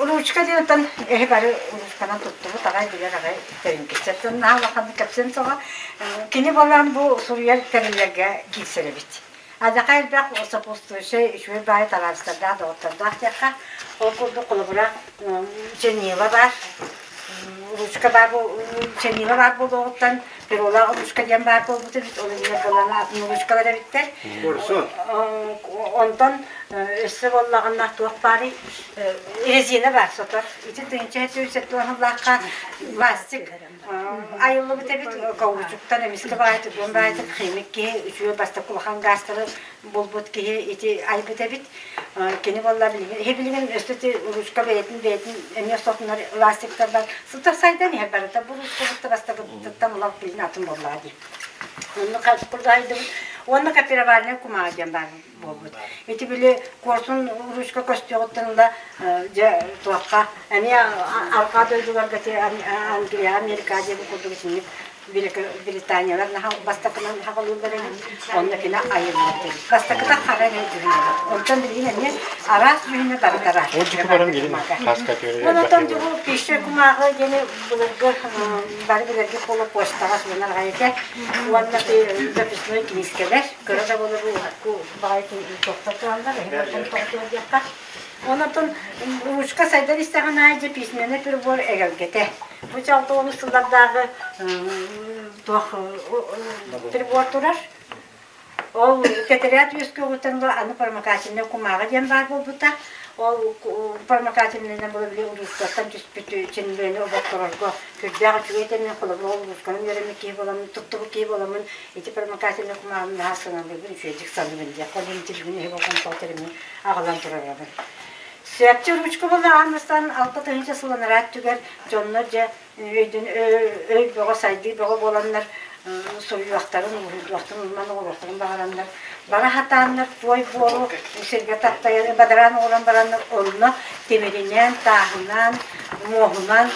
Ручка диэн оттон эһи бары ручканан туттубут аҕай билэр аҕай тэриҥкиччэттэн наһаа улаханнык кэпсиэн соҕо. Кини буолан бу суруйар тэриллэргэ киирсэр эбит. Адьака элбэх сопутствующай үчүгэй баайы табаарыстардаах, доҕоттордоох диэххэ. Ол курдук холобура чернила баар, ручка баар чернила баар буолуоҕуттан перолаах ручка диэн баар буолбут эбит, ол иннинэ буолан атын ручкалар эбиттэр. Онтон өссө буоллаҕына туох баарый? Резина баар сотор. Ити 1970 сыллаахха пластик айыллыбыт эбит. Каучуктан эмискэ баайытык, уон баайытык химик киһи үчүгэй бастакы улахан гаастары булбут киһи ити айбыт эбит. Кини буолла билигин, иһи билигин өссө ити ручка бэйэтин бэйэтин эмиэ сотунар ластиктар бар. Сыта сайдан иһэр барыта бу ручка бутта бастакыттан улах билин атын буоллаҕа дии. Онно курдайдыбыт. Уонна копировальнай кумааҕы диэн баар буолбут. Ити били куорсун ручка көстүөҕүттэн ыла дьэ туохха эмиэ арҕаа дойдуларга Англия, Америка диэн курдук итинник Британиялар бастакынан хаҕылыыллар эбит, онно кини айыллар эбит. Бастакыта хара эрэ дьүһүн эбит. Онтон билигин эмиэ араас дьүһүнэ барыта бар. Ол дьүкү баран билин хас категория Онтон дьүгу пища кумааҕы диэни былыргы бары билэрги буола почтаҕа суруйар аҕай этэ. Уонна записной кинискэлэр кыра да буолар баҕайы тохтор тураллар, эһи тохтор диэххэ. Онтон ручка сайдар истэҕин аайы дьэ письменный прибор эгэлгэтэ. Бу 60 сыллардааҕы туох прибор турар. Ол тэтэрээт үөскүөҕүттэн ыла аны промокательнай кумааҕы диэн баар буолбута. Ол промокательнайынан була били улуустартан түспүт чинлэни оботторорго сүрдээх үчүгэй этэ. Холобур, ол улуусканан үөрэммит киһи буоламмын, туттубут киһи буоламмын, ити промокательнай кумааҕыны наһаа сыаналыыбын, үчүгэйдик саныыбын диэх. Ол иһин бүгүн эһи болҕомтоҕо тэрими аҕалан турарабын. Сөпчө ручка буолла аан бастаан 6 тыһыынча сыл анараа өттүгэр дьоннор дьэ өйдөн өй бөҕө сайдыы бөҕө буоланнар суруйуохтарын, уруһуйдуохтарын, уйман оҥоруохтарын баҕараннар бара сатааннар туой буору сиргэ таптайан бадараан оҥорон бараннар онно тимиринэн, тааһынан, муоһунан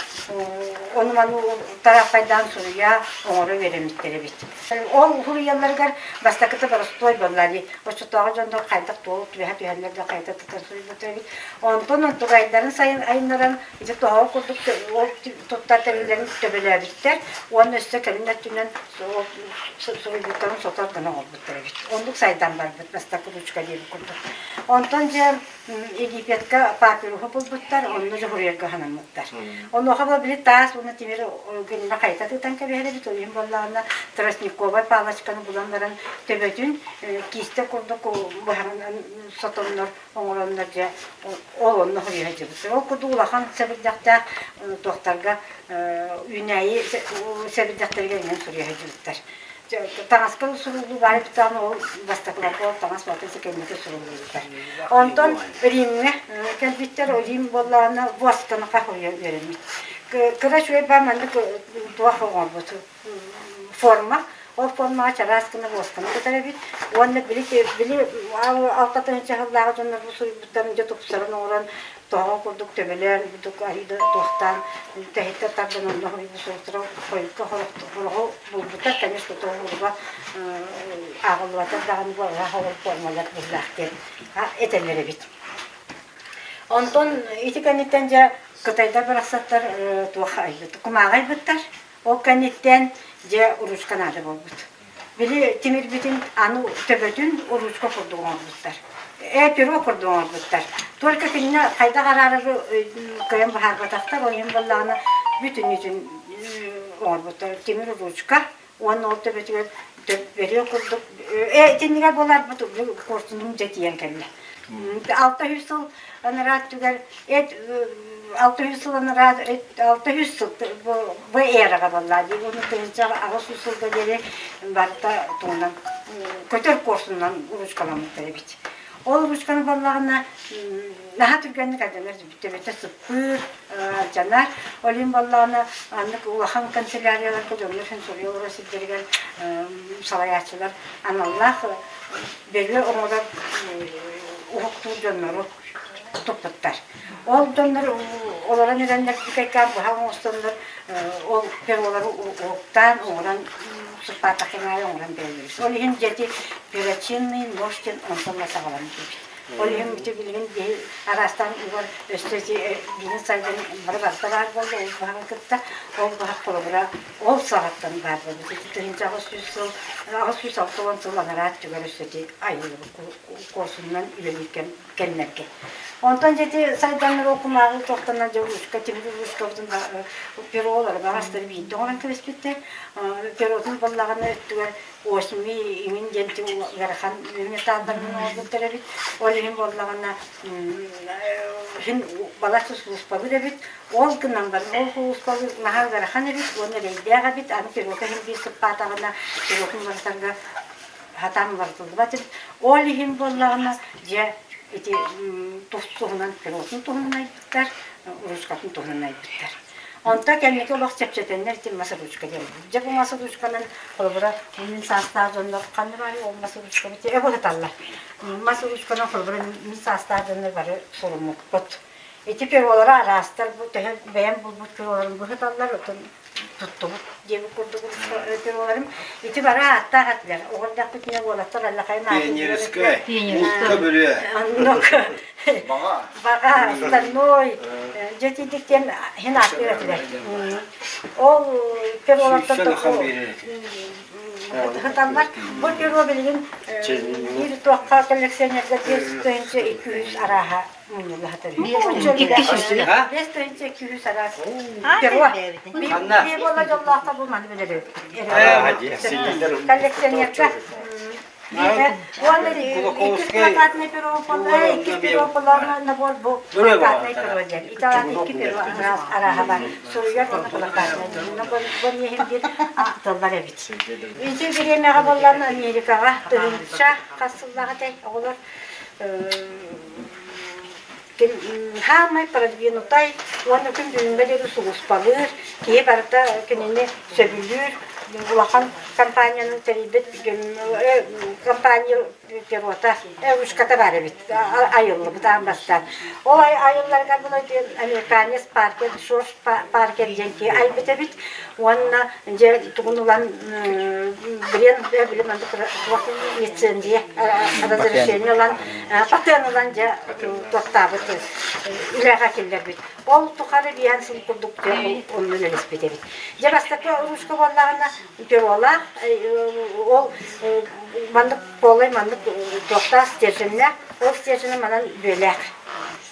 ону-маны тарааппайдаан суруйа оҥоро үөрэммиттэр эбит. Ол суруйалларыгар бастакыта боростуой буолла дии. Оччотооҕу дьоннор хайдах туолу түбэһэ түһэллэр да хайда тутан суруйбуттар эбит. Онтон онтугайдарын сайын айыннаран ити тоһоҕо курдук ол туттар тэриллэрин төбөлөөбүттэр уонна өссө кэлин өттүнэн суруйбуттарын сотор гына оҥорбуттар эбит. Оннук сайдан барбыт бастакы ручка диэбит курдук. Онтон дьэ Египетка папируһу булбуттар, онно дьоһуруйарга санаммыттар. Онуоха бу били таас уонна тимир гынна хайта тыытан кэбиһэр эбит, ол иһин буоллаҕына тростниковай палочканы булан баран төбөтүн киистэ курдук быһаҕынан сотоннор оҥороннор дьэ ол онно хоруйа сылдьыбыттар. Ол курдук улахан сэбирдэхтээх туохтарга үүнээйи сэбирдэхтэригэр иҥэн суруйа сылдьыбыттар. Таҥаска суруллуу баар эбит ол бастакыларга ол таҥас барытын кэнники суруллубуттар. Онтон Римҥэ кэлбиттэр, Рим буоллаҕына восканы хоруйа үөрэммит. Кыра үчүгэй баар маннык туох оҥорбут форма ол формаҕа чараас гына восканы кутар эбит уонна били били 6 тыһыынча сыллааҕы дьоннор бу суруйбуттарын дьэ тупсаран оҥорон тоһоҕо курдук төбөлөөн бурдук арыйда туохтаан тэһиттэ тардан онно хоруйбут суруктара хойукка хороҕу булбуттар конечно тоһоҕолоруга ааҕыллыбатар даҕаны бу ыраах олор формалар быһыылаах диэн этэллэр эбит. Онтон ити кэнниттэн дьэ кытайдар барахсаттар туох айбыт кумааҕы айбыттар. Ол кэнниттэн дьэ ручка наада буолбут. Били тимирбитин аны төбөтүн ручка курдук оҥорбуттар. Э, перо курдук оҥорбуттар. Только кинини хайдах араарары кыайан быһаарбатахтар, ол иһин буоллаҕына бүтүннүүтүн оҥорбуттар. Тимир ручка уонна ол төбөтүгэр бөрүө курдук э итиннигэр буоларбыт куорсунум дьэ тиийэн кэллэ. 600 сыл анараа өттүгэр эт 600 сыл анараа 600 сыл бу эраҕа буолла дии уонна 1800 сылга диэри барыта тугунан көтөр куорсунан ручкаламмыттар эбит. Ол ручканы буоллаҕына наһаа түргэнник алдьанар төбөтө сыппыыр, алдьанар. Ол иһин буоллаҕына аннык улахан канцелярияларга дьоннор суруйа олорор сирдэригэр салайааччылар аналлаах бөрүө оҥорор уһуктуур дьоннору туппуттар. Ол дьоннор олорон эрэннэр бүкэйкээн быһа оҥостоннор ол перолары уһуктаан оҥорон сыппаатаххына аайы оҥорон бэрэллэр. Ол иһин дьэти перочинный нож диэн онтон да саҕаламмыт эбит. Ол иһин ити билигин биһи араастаан угар өссө ити бизнес сайдан бары барыта баар буолла ол баһаҕы кытта ол баһах холобура ол саҕаттан баар буолбут. Ити 1800 сыл 860 сыл анараа өттүгэр өссө ити айыллыбыт куорсунунан үлэлиир кэм кэмнэргэ. Онтон дьэ ити сайданнар ол кумааҕы туохтанан дьэ ручка тимир ручкабытын перолары баҕастары биирдэ оҥорон кэбиспиттэр. Перотун буоллаҕына өттүгэр осьми иҥин диэн ыарахан металларынан оҥорбуттар эбит. Ол иһин буоллаҕына иһин балачча сулууспалыыр эбит. Ол гынан баран ол сулууспалыыр наһаа ыарахан эбит уонна эрэйдээх эбит. Аны перота иһин биир сыппаатаҕына перотун барытарга сатаан уларытыллыбат эбит. Ол иһин буоллаҕына дьэ ити туһунан перотун туһунан айбыттар, ручкатын туһунан айбыттар. Онто кэнники олох чэпчэтэннэр ити мас ручка диэн. Дьэ бу мас ручканан холобура мин саастаах дьоннор ханна бары ол мас ручканы эбыһыталлар. Мас ручканан холобура мин саастаах дьоннор бары суруммуппут. Ити перолара араастар бу төһө бэйэм булбут пероларын быһыталлар, отон туттубут диэбит курдук пероларым. Ити бары ааттаах этилэр. Оҕо эрдэхпитинэ уолаттар аллахайын аатын Пионерскай, Муска бүрүө. Оннук. Баҕа. Баҕа, стальной, дьэ итинник хин ааттыыр этилэр. Ол перолартан Хыталлар. Бу перо билигин биир туохха коллекционерга 5200 арааһа мунньулла сытар. 5200 араас перо. Биир буолла дьоллоохто бу маны билэр Коллекционерга Уонна иккис плакатный перо иккис перо набор бу плакатный перо диэн. Италан икки перо арааһа бар. Суруйар уонна плакатный. Бу миэһин биир тыллар эбит. Ити бириэмэҕэ буоллан Америкаҕа тыһыынча хас сыллаах этэй оҕолор Хаамай продвинутай уонна күн бүгүҥҥэ диэри сулууспалыыр, киһи барыта кинини сөбүлүүр, улахан компанияны тэрийбит компания пилота ручката баар эбит, айыллыбыт аан бастаан. Ол айылларыгар була американец Паркер, Джордж Паркер диэн киһи айбыт эбит уонна дьэ тугун ылан билэн били маннык лицензия разрешение ылан патент ылан дьэ туохтаабыт үлэҕэ киллэрбит. Ол тухары биэн сыл курдук дьэ онно үлэлэспит эбит. Дьэ бастакы ручка буоллаҕына перолаах ол маннык полай маннык туохтаах стерженнээх ол стерженэ манан бүөлээх.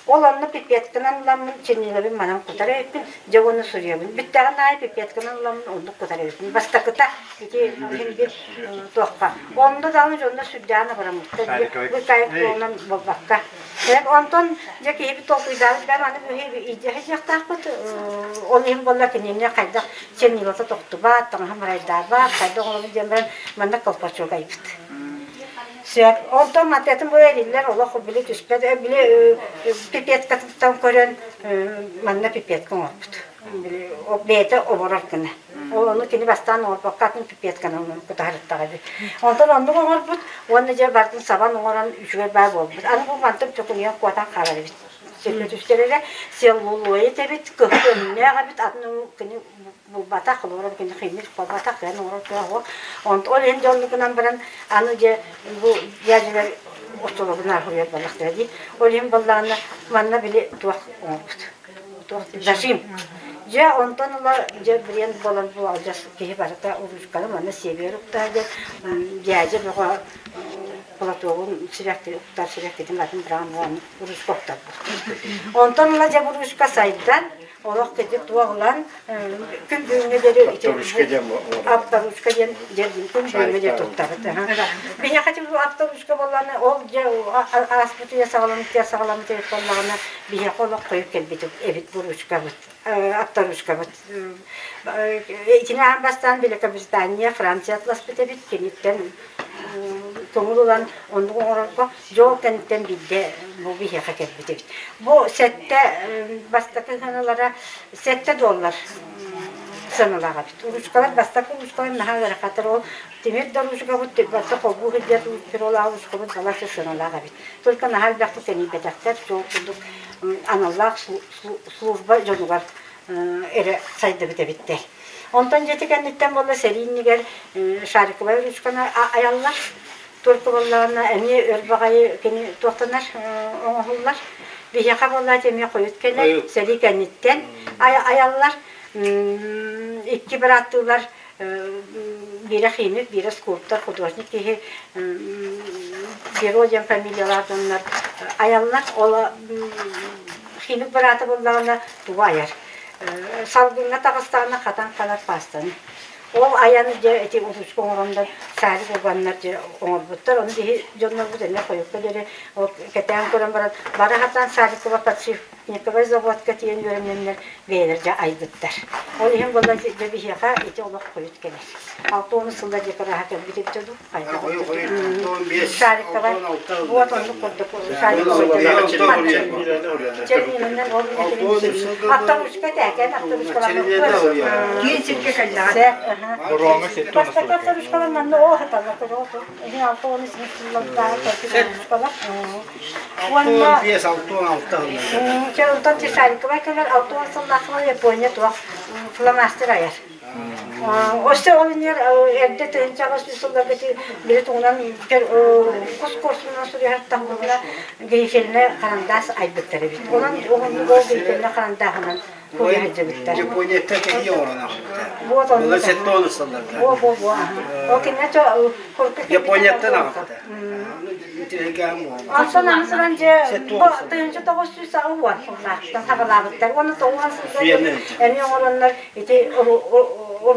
Ол онно пипетканан ыламмын чернилабын манан кутар эбиппин, дьэ уонна суруйабын. Бүттэҕин аайы пипетканан ыламмын оннук кутар эбиппин. Бастакыта ити иһин бир туохха. Онно даҕаны дьонно сүрдээҕин абыраммыттар. Быкайык туоһунан буолбакка. Онтон дьэ киһибит толкуйдаабыт бэм аны илдьэ сылдьыахтаахпыт. Ол иһин буолла кинини хайдах чернилата тохтубат, таҥаһа марайдаабат, хайдах оҥоробут диэн баран манна колпачок айбыт. Сөп. Онтон матыатын бу эриллэр олох били түспэт, били пипеткатыттан көрөн манна пипетка оҥорбут. Били бэйэтэ оборор гына. Ол ону кини бастаан оҥорбокко атын пипетканы кутаһарыттаҕа эбит. Онтон оннук оҥорбут уонна дьэ бардын сабан оҥорон үчүгэй баа буолбут. Аны бу мантан чокунуйан куотан хаалар эбит. Сиргэ түстэр эрэ селлулоид эбит, кыһыл өҥнөөх эбит, атын кини булбатах, холобура кини химик буолбатах, кыайан оҥорор кыаҕа суох. Онт ол иһин дьоннукунан баран аны дьэ бу дьээдьэлэр остолобун ааһыйар буоллахтара дии. Ол иһин буоллаҕына манна били туох оҥорбут туох зажим. Дьэ онтон ыла дьэ бренд буолан бу адьас киһи барыта уручканы манна сиэбигэр уктаа диэн дьээдьэ бөҕө платогун сирэхти уктар сирэхтитин атын быраҕан уручка уктарбыт. Онтон ыла дьэ буручка сайдан Олох кырдьык туох ылан күн бүгүҥҥэ диэри Авторучка диэн авторучка диэн күн бүгүҥҥэ диэри туттабыт. Биһиэхэ авторучка буоллаҕына ол дьэ ааспыт үйэ саҕаламмыт саҕаламмыт эбит буоллаҕына биһиэхэ олох хойут кэлбит эбит бу ручкабыт авторучкабыт. Итини аан бастаан Великобритания, Франция атласпыт эбит киниттэн көҥүл ылан оннук оҥорорго дьол кэнниттэн биирдэ бу биһиэхэ кэлбит эбит. Бу сэттэ бастакы сыаналара 7 доллар сыаналаах эбит. Ручкалар бастакы ручкалар наһаа ыарахаттар. Ол тимир да ручкабыт барыта холбуу сылдьар перолаах ручкабыт балачча сыаналаах эбит. Только наһаа элбэхтик тэнийбэтэхтэр. Сол курдук аналлаах служба дьонугар эрэ сайдыбыт эбиттэр. Онтон дьэ ити кэнниттэн буолла сэрии иннигэр шариковай ручканы айаллар. Только буоллаҕына эмиэ өр баҕайы кини туохтанар оҥоһуллар. Биһиэхэ буоллаат эмиэ хойут кэлэр, сэрии кэнниттэн айаллар. Икки бырааттыылар биирэ химик, биирэ скульптор, художник киһи Геро диэн фамилиялаах дьоннор айаллар. Ол химик быраата буоллаҕына тугу айар? Салгыҥҥа таҕыстаҕына хатан халар паастаны. Ол айаны дьэ ити улууска оҥороннор саарик уганнар дьэ оҥорбуттар. Ону биһи дьоннорбут эмиэ хойукка диэри ол кэтээн көрөн баран бары хатан Сарикова подшипниковай заводка тиийэн үөрэнэннэр бэйэлэр дьэ айбыттар. Ол иһин буолла дьэ биһиэхэ ити олох хойут кэлэр. 60 сылла диэки ырааһа кэлбит эбитэ дуу? Хайдах Шариковай вот оннук курдук Шариковай Чернилинэн ол авторучка тээкэн Киин сиргэ кэллэҕэ. Бороҥҥо сетте Бастакы авторучкалар манна оо хаталла көрөөтү. Иһин 60 сыллардаах авторучкалар. Уонна 65 66 Чэ, онтон Шариковай кэлэр 60 сыллаахха Япония туох фломастер айар. Өссө ол иннигэр эрдэ 1800 сылларга били тугунан кус куорсунан суруйар грифельнэй харандаас айбыттар эбит. Онон уһуннук ол грифельнэй харандааһынан суруйа сылдьыбыттар. Японияттан кэһии оҥорон аҕалбыта. Вот он. Былыр 70 сылларга. Во, во, во. Ол кинилэр Японияттан аҕалбыта. Онтон аны дьэ бу 1980 сыллаахтан саҕалаабыттар. Уонна тоҕуһан сылга эмиэ оҥороннор ити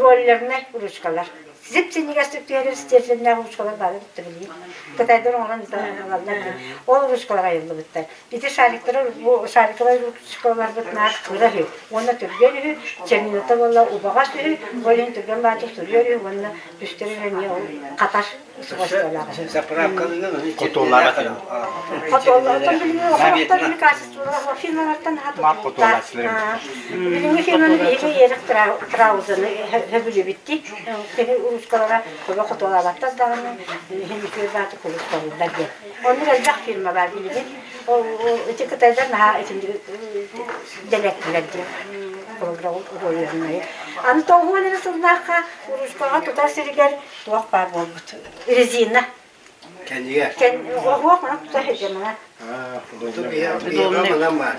роллернай ручкалар. Зип синньигэстик түһэрэр стерженнээх ручкалар баар эбит билигин. Кытайдар оҥорон ылаллар диэн. Ол ручкалар айыллыбыттар. Ити шариктары бу шариковай ручкаларбыт наар кыра үһү. Уонна түргэн үһү, чернилата буолла убаҕас үһү, ол иһин түргэн баатыр суруйар үһү уонна түстэр эмиэ ол хатар Билиҥҥи фирманы биһиги Ерик Траузаны сөбүлүүбүттик. Кини ручкалара көбө хотуолаабаттар даҕаны, иһин үчүгэй бааты кулуттарыллар диэн. Оннук элбэх фирма бар билигин. Ол ити кытайдар наһаа итинник дэлэттилэр диэн Аны тоҕуон эрэ сыллаахха ручкаҕа тутар сиригэр туох баар буолбут резина Кэннигэр. Оһуох мана тута сылдьамана. Манан баар.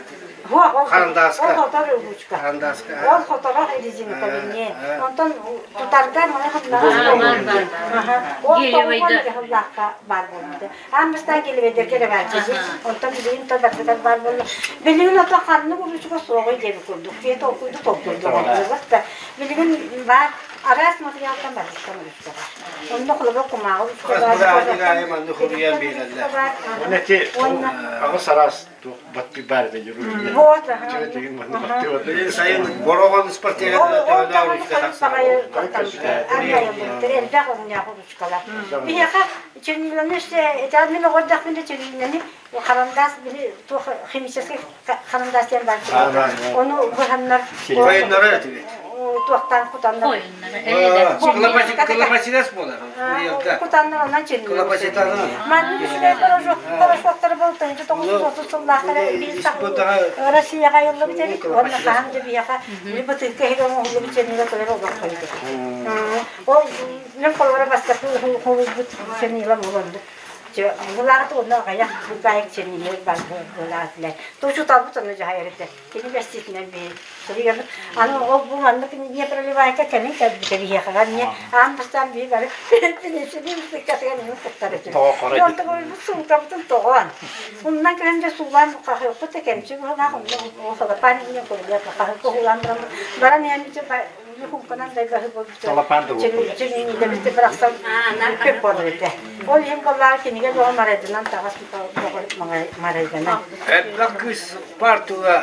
Харандааска. Ол хотор ручка. Харандааска. Ол хоторо резинка билне. Онтон тутарга мана ханнаҕас Ол тоҕуон дьаһаллаахха баар буолбута. Аан бастаан гелеведерге эрэ баар дьизи. Онтон билигин то баар буолла. Билигин ото ханнык ручка суоҕуй диэби курдук. Киһи толкуйду толкуйду да. Билигин баар араас материалтан барыттан ручка бар. Онно холобур кумааҕы ручка бар. Бырааһынньык аайы маннык хуруйан биэрэллэр. Уонна ити аҕыс араас туох баттыы баар этэ Вот. Билин сайын Бороҕон спортивнай төһөлөөх ручка тахсар. Элбэх өҥнөөх ручкалар. Биһиэхэ черниланы өссө мин оҕордохпуна черниланы харандаас били туох химический харандаас диэн баар ону быһаннар Хойуннара этибит. туохтаан кутаннар Кылапачинас буолар. Кутаннар онон Кылапачитаны. Маннык үчүгэй порошоктары был 1930 сыллаахтара биир Россияҕа айыллыбыт эбит. Уонна хаһан да биһиэхэ били бытыыкка иһигэр оҥоһуллубут чернила кэлэр олох хойут. Ол мен холобура бастакы холуйбут чернила буолан Былаҕыт уонна аҕыйах букаайык чернилэр баар буолаатылар. Учууталбыт ону дьаһайар этэ. Кини бэстиитинэн биһи суруйабыт. Аны ол бу маннык непроливайка кэлин кэлбитэ биһиэхэҕэ эмиэ аан бастаан биһи бары пенициллин бытыккатыгар эмиэ куттар этибит. Онтон суумкабытын тоҕоон. Оннан кэлэн дьэ суулаан хаһыаппыт да кэмчи быһыылаах онно салапаан инньэ курдук хаһыакка уулаан баран баран иһэн Юхумканан дайбаһы буолбута. Чүнүүнүлэбитти бырахсан көп буолар этэ. Ол иһин буоллаҕа кинигэ бөҕө марайданан таҕас марайданан. Элбэх кыыс партуга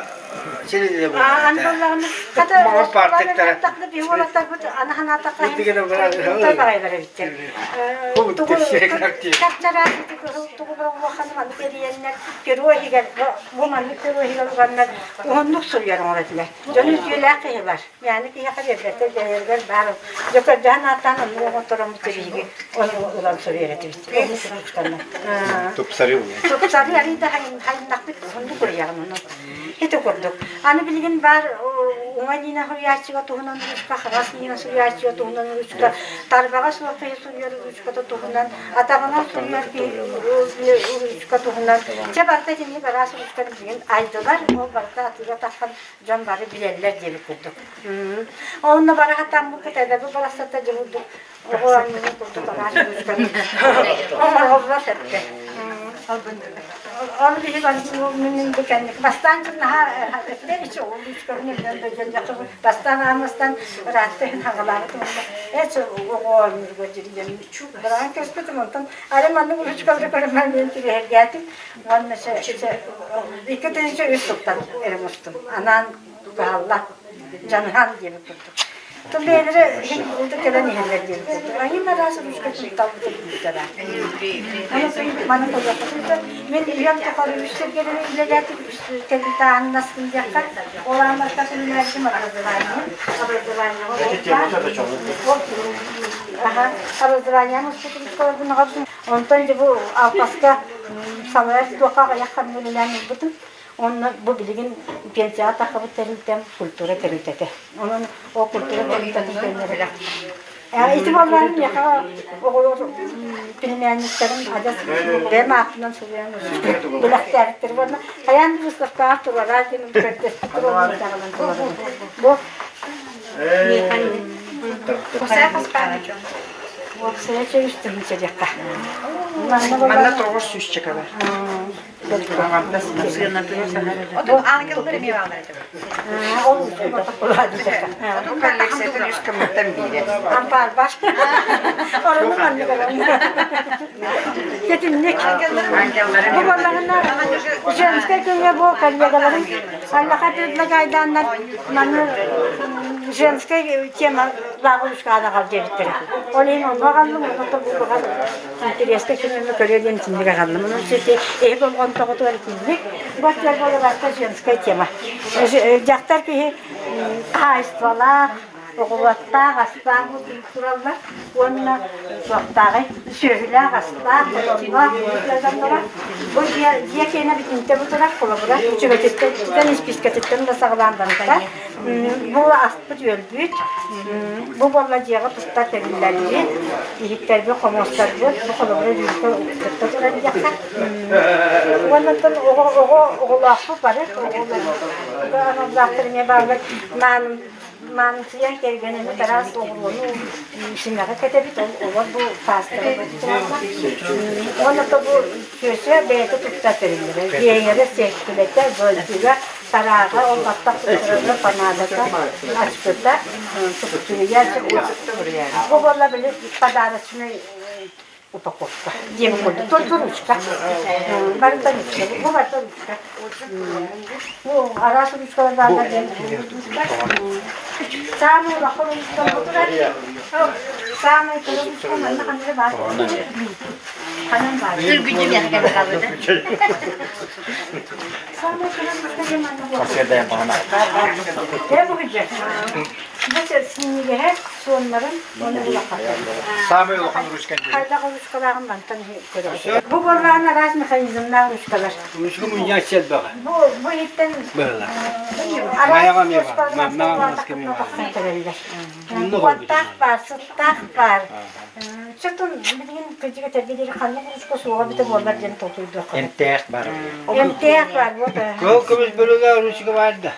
сиринилэ Ан буоллаҕына хата Маңа партиктара. биһи уолаттарбыт аны санаатахха барайлар эбиттэр. Тугу тугу улахан маннык эрийэннэр перо иһигэр бу маннык перо иһигэр уганнар уһуннук суруйар оҥор этилэр. Дьон үтүөлээх киһи бар. Мээнэ киһиэхэ биэрбэттэр дьайарыгар баар. Дьэ көрдөһөн ааттаан оннук оҥоттороммут биһиги ону ылан суруйар этибит. Тупсарыы Тупсарыы арыйда хайыннахпыт оннук уруйаҕын ону. Ити курдук. курдук. Аны билигин баар уҥа илиинэ суруйааччыга туһунан ручка, хаҥас илиинэ суруйааччыга туһунан ручка, тарбаҕа суох киһи суруйар ручката туһунан, атаҕынан суруйар киһи ручка туһунан. Чэ барыта итинник араас ручканы билигин айдылар, ол барыта атыыга тахсан дьон бары билэллэр диэбит курдук. Онно бара хатаммыппыт эбэбит барахсата дьэ оҕо оонньуурун курдук араас ручканы оҥороллор сөпкө. Ол биһиги мин бу кэнник бастаан наһаа эппэт ол ручканы өлөн да дьон бастаан аан ыраатта иһин хаҥалаабыт уонна эч оҕо оонньуурга дьирийэн быраан көспүтүм онтон ары маннык ручкалары көрөммөн мин тириһэргээтим уонна 2003 сылтан эрэ мустум анаан кыһалла дьаныһан диэбит курдук. То бэйэлэрэ иһин куруута кэлэн иһэллэр диэбит курдук. Айым араас ручка тутталбыта билбитэ Маны көрүөххүтүн Мин үйэм тухары үс сиргэлэри үлэлээтим, үс тэрилтэ ааннастым диэххэ. Ол ааннастан үлэлээбитим образование. Образованиеҕа ол образованием устутун Онтон дьэ бу алпаска салайар туохха аҕыйах ханна үлэлээн ылбытым. Онно бу билигин пенсияҕа таххыбыт тэрилтэм культура тэрилтэтэ. Онон ол культура тэрилтэтин көннөрөрө. Ити буоллаҕына миэхэ оҕолор племянниктарым адьас бэйэм ааппынан суруйан бэлэхтээбиттэр уонна хайаан да выставкаҕа турара диэн көрдөспүт туруорбуттаҕынан турарым. Бу Уопсайа чөйүстүһүнчэ диэххэ. Манна тоҕус сүүсчэкэ бар. Отут ангеллар эмиэ бааллар этэ. Отут коллекциятын үс кымыттан биирэ. Ампаар бар. Орону маннык орон. Тетинник. Бу буоллаҕына женскай күҥҥэ бу коллегаларым Аллаха предлагайдааннар маны женскай тема лааҕырушкаана аҕал диэбиттэрэ. Ол иһин онно аҕаллым, онно бу Интэриэскэ күнүмү көрүө диэн итинник аҕаллым. Онон сити эһи болҕомтоҕутугар итинник. Бу аттыгар буоларга женская тема. Дьахтар киһи хаһаайыстыбалаах, оҕуруоттаах, астаах тураллар уонна суохтааҕый сүөһүлээх, астаах, хотонноох дьонноро. Бу дьиэ дьиэ киэнэ бүтүнтэ бу турар, холобура, чүмэтиттэн, испиискэтиттэн да саҕалаан барыта. Бу аспыт үөлбүт, бу буолла дьиэҕэ туттар тэриллэрбит, иһиттэрбит, хомуостарбыт, бу холобура рюмка кытта турар диэххэ. Уонна оттон оҕо оҕо оҕолоохпут бары, оҕолор аналлаахтар эмиэ бааллар. Маан маанымсыйан кэргэнэммит араас оҕуруону симэҕи кэтэбит, ол олор бу паастары тураллар. Уонна то бу Кеша бэйэтэ туттар тэриллэрэ, веерэ, сиэркилэтэ, зонтига, Тарааҕа ол баттах туттарарга панадата, ачкыта, тупсуйа, бу буолла били подарочный упаковка диэн курдук. Только ручка. Барыта ручка. Бу барыта ручка. Бу араас ручкалар бааллар диэн. Самый улахан ручка бу турар. Самый кыра ручка манна ханна баар. Ханан баар. Самый улахан ручка Хайдах ручкалааҕын мантан көрөҕүт. Бу буоллаҕына араас механизмнаах ручкалар. Ручка мунньаах элбэҕэ. Бу бу иһиттэн Майаҕа араас эмиэ бар. ручкалар тахсан кэлэллэр. Уоттаах баар, сыттаах баар. Чотун билигин кырдьык этэргэ диэри ханнык ручка суоҕа эбитэ буоллар диэн толкуйдуохха. Эмтээх бар. Эмтээх бар, вот. Кыһыл көмүс бөлүгэ ручка бар да.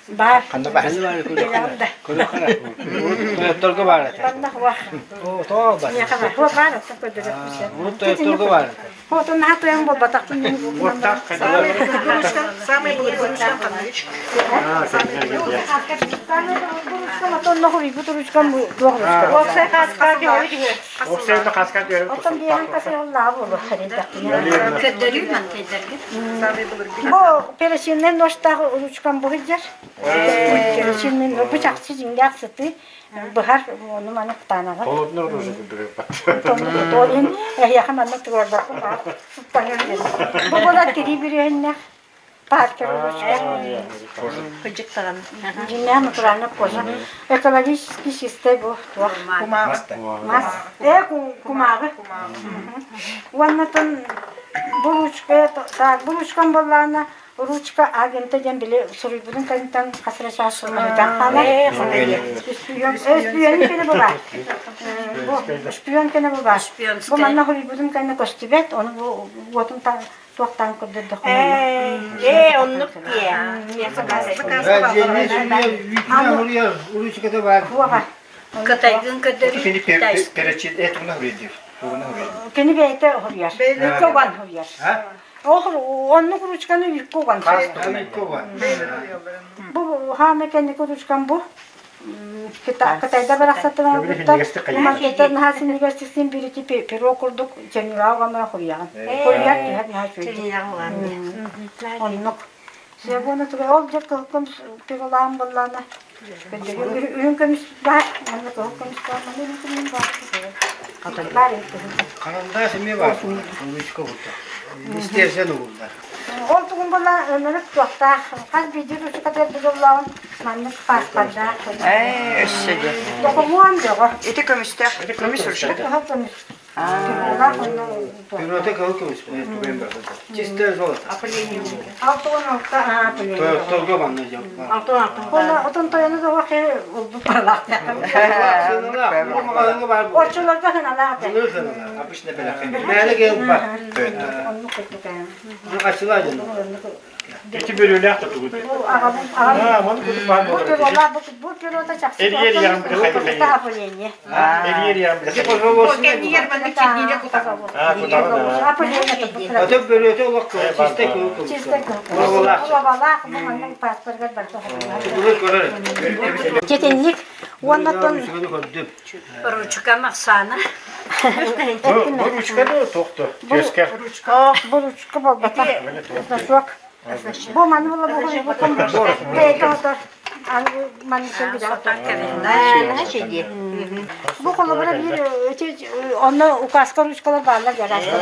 Бар. Ханна бар? Билэҕин да. Тойотторго бар этэ. Манна хуа. О, тоҕо бар. Миэхэ бар. Хуа бар, оттон көрдөрөппүсэ. Урут тойотторго бар этэ. Хотун наһаа тойон буолбатахпын Уоттаах Самый былыргы ручкам ханныгыч? Самый былыргы ручкам, а то онно хуруйбут ручкам туох ручка. Уопсай хааска Уопсай хааска Оттон биэһэн касыаллааҕа буолуох хэрийдэхпинэ. Көрдөрүү мантайдаргыт. Самый былыргы. Бу перочинный ножтаах ручкам бу сылдьар. Перочинный бу чахчы дьиҥнээх сытыы быһар ону маны кытаанаҕа. Холодно уже көрдөрөр. Ол иһин эһиэхэ маннык туруорбаппын баар суттаҥын диэн. Бу буолар тирии бүрүөһүннээх паркер ручка. Кыдьык даҕаны. Дьиҥнээх натуральная кожа. Экологически чистай бу туох. Мас. Э кумааҕы. Уонна тон бу ручка, так, бу ручкам буоллаҕына. ручка агента диэн били суруйбутун кэнниттэн хас эрэ чаас суруйбутан хаалар. Өспүйүөн кэнэ бу баар. Бу шпион кэнэ бу баар. Бу манна суруйбутун кэннэ көстүбэт, ону бу уотун туохтаан көрдөрдөххө. Ээ, оннук диэ. Ручката баар. Буоға. Кытайгын көрдөрүү. Кини перечит этуна хүрүйдүр. Тугуна хүрүйдүр. Кини бэйэтэ хоруйар. Үккэ уган хоруйар. Оннук ручканы үккэ уган. Бу хаама кэнники ручкам бу. Кытайда барахсаттан албыттар. Маркеттар наһаа синньигэстиксин бирити перо курдук чернила угамара хоруйаҕын. Хоруйар түһэр наһаа үчүгэй. Оннук. Себуона тугай ол дьэ кыһыл көмүс перолаан буоллаана. Үрүҥ көмүс баар, манна кыһыл көмүс баар, манна үрүҥ көмүс баар. Баар Харандаас эмиэ баар. Ручка курдук. Истерсен угуллар. Ол тугун буолла ынырык туохтаах, хас биирдии ручкатыгар будуллаҕын маннык пааспардаах. Ээ, өссө диэ. Докумуон бөҕө. Ити көмүстээх, көмүс ручка. Кыһыл көмүс. Пилота кыһыл көмүс. Чистое золото. 66 Тойотторго манна дьон. Отон тойону да охе улбу паралаах. Оччолорго хыналаах. Обычно бэлэхин. Мээнэ киһи бар. Оннук курдук. Хачылаа дьон. Ити бөрүлээх да тугут. Аа, Бу пирола бу пирота чахчы. Эрьер ярым Опыление. Эрьер ярым Аа, кутаҕын. Опыление. Ото бөрүөтэ олох чистай кыһыл көмүс. Чистай кыһыл. Лобалаах, бу маннык паспоргар барыта Былыр көрөр. Четинник уоннаттан Көрдүм. Ручка Максана. Бу ручка да тохто. Түөскэ. Бу ручка болбата. Значок. Бу маны була бу бу бэйэтэ отор. Аны маны Бу холобура биир онно указка ручкалар бааллар жараастар.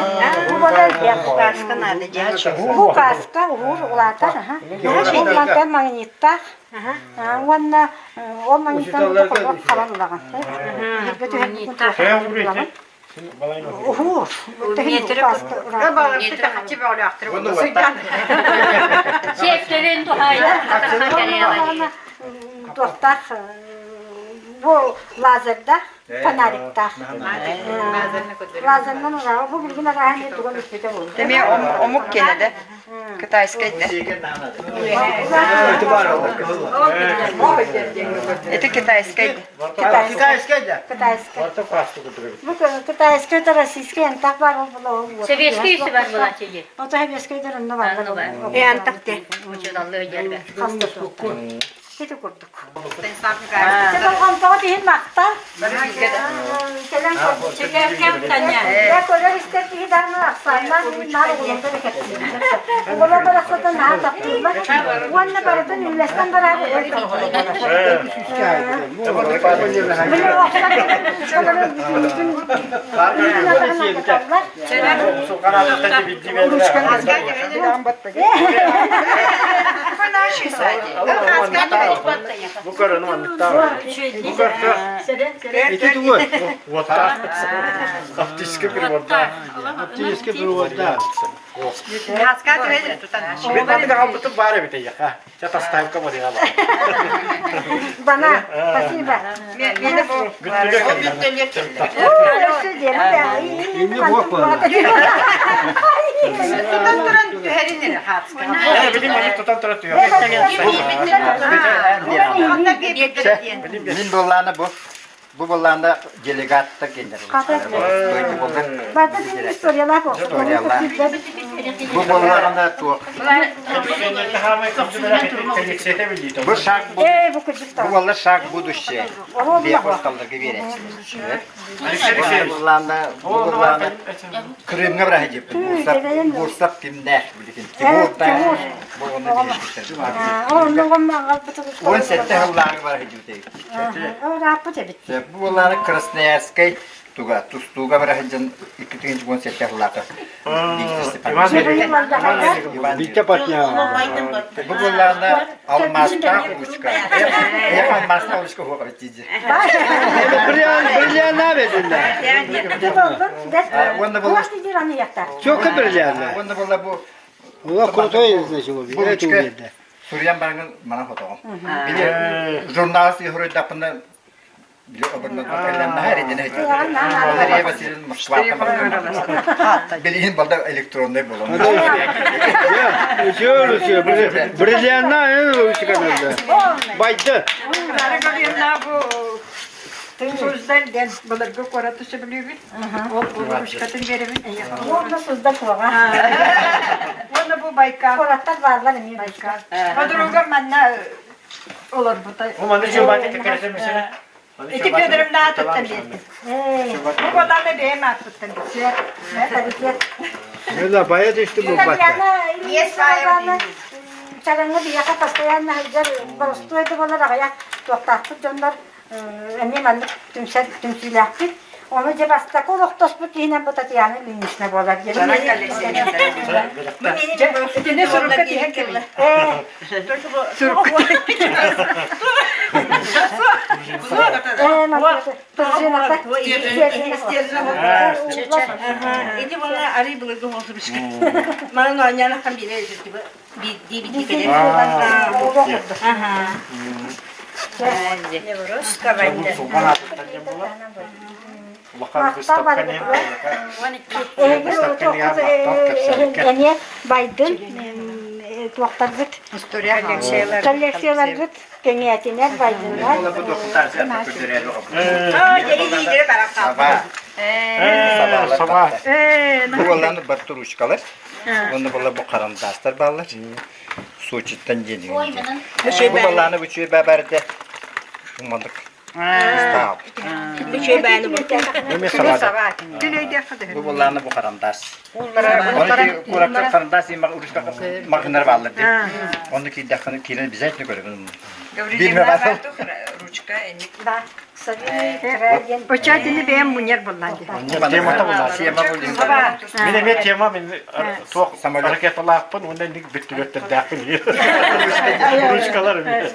Бу бала Указка надо делать. Бу указка уһуур улаатар. Бу мантан магниттаах. Уонна ол магниттан хабан улаҕан. Уһуур. Сиэптэрин тухайда. Туохтаах бу лазердаах, фонариктаах. Лазерынан ураҕа бу билигин арааһын тугун испитэ буолуо. Эмиэ омук киэнэ да? Китайскай да? Это китайскай да? Китайскай да? Китайскай. Бу китайскай да российский антах бар ол була. Советский isi бар була чеги. Ото советский да онно бар. Э антах те. Учудаллы жербе. Ити курдук. Болҕомтоҕо иһин махтал. Кэлэн Я көрөр истэр киһи даҕаны ахсааннаах наар оҕолорго да кэпсииллэр. Оҕолор барахсаттан наһаа таптыыллар. Уонна барытын үллэстэн бараары өр Били охсон ручкалары бүтүннүүтүн атаҕын Бу көрөн манныктаах. Бу көрсө. Ити тугу? Уоттаах. Оптический прибордаах. Оптический прибордаах. Мен аты албытым бар эбит эйяха. Ча таставка барыга бар. Бана, спасибо. Мені бу. Инне буок буолла. Тутан туран түһэрин эрэ хаацка. Билим тутан туран түһэр. Мин буоллаана бу. Бу буоллаана делегаттар кэллэр. Бата историялаах Бу буоллаҕына туох? Бу шаг Ээ, бу бу буолла шаг будущее. Биэхосталларга биэрээччилэр. Бу буоллаана бу буоллаана Крымҥа быраһа диэппит. Бурсап кимнээх билигин. Тимур да бу онно биэрбиттэр. 17 сыллааҕы быраһа диэбит. Бу буоллаана Красноярскай туга тустууга бара сылдьан 2017 сыллаахха Виктор Степанович Иван Витя Патня. Бу буоллаҕына алмаастаах ручка. Эх, алмаастаах ручка хуоҕа тиийдэ. Бриллианна бединна. Уонна буолла Чока бриллианна. Уонна буолла бу Ула крутой, значит, Бу ручка суруйан бараҥын манан хотоҕум. Били журналист хоруйдаппына били оборнот кэллэннаһа эридинэ Мария Васильевна Москваттан баран Билигин балда электронный болон. Бриллианна ручка надо. Байды. Суздаль диэн былыргы куораты сөбүлүүбүт. Ол ручкатын биэрэбин. Уонна Суздаль куоҕа. Уонна бу Байкал. Куораттар бааллар эмиэ Байкал. Подруга манна олорбута. Бу манна чубаты кэккэлэсэ мисene. Ити Федоровна аатыттан биэрдим. Бу баланы бэйэм ааппыттан биэрдим. Да, бая түстү бу батта. Татьяна Чараҥҥа биһиэхэ постоянно сылдьар боростуой да буолар аҕыйах туохтаахпыт дьоннор эмиэ маннык түмсэр түмсүүлээхпит. Ону дьэ бастакы олохтоспут киһинэн бу Татьяна Ильинична буолар. Итини сурукка тиһэн кэллэ. Ити була арый былыргы холсубушка. Манан оонньоон ахан биирэ биирдии биирдии кэлэр. Эмиэ байдын туохтаргыт коллекцияларгыт кэҥээтинэр байдыннар. Саба. Бу буоллааны бар ручкалар. Онно буолла бу харандаастар бааллар. Сочиттан диэн. Бу буоллааны бу үчүгэй баарда. Умалык. Бу буоллааны бу харандаас. Оны куракка харандаас макынар бааллар дии. Онну киирдэххинэ киирэн обязательно көрөбүн. Билме баал. Ручка Да. Очатины бэйэм муньар буллан дии. Темата була. Тема булла. Мин эмиэ тема мин туох ракеталаахпын уонна инник бүттүбэттэрдээхпин. Ручкалар эмиэ.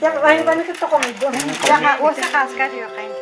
Я айбаны кытта хомуйдум. Оса хаска диэхин.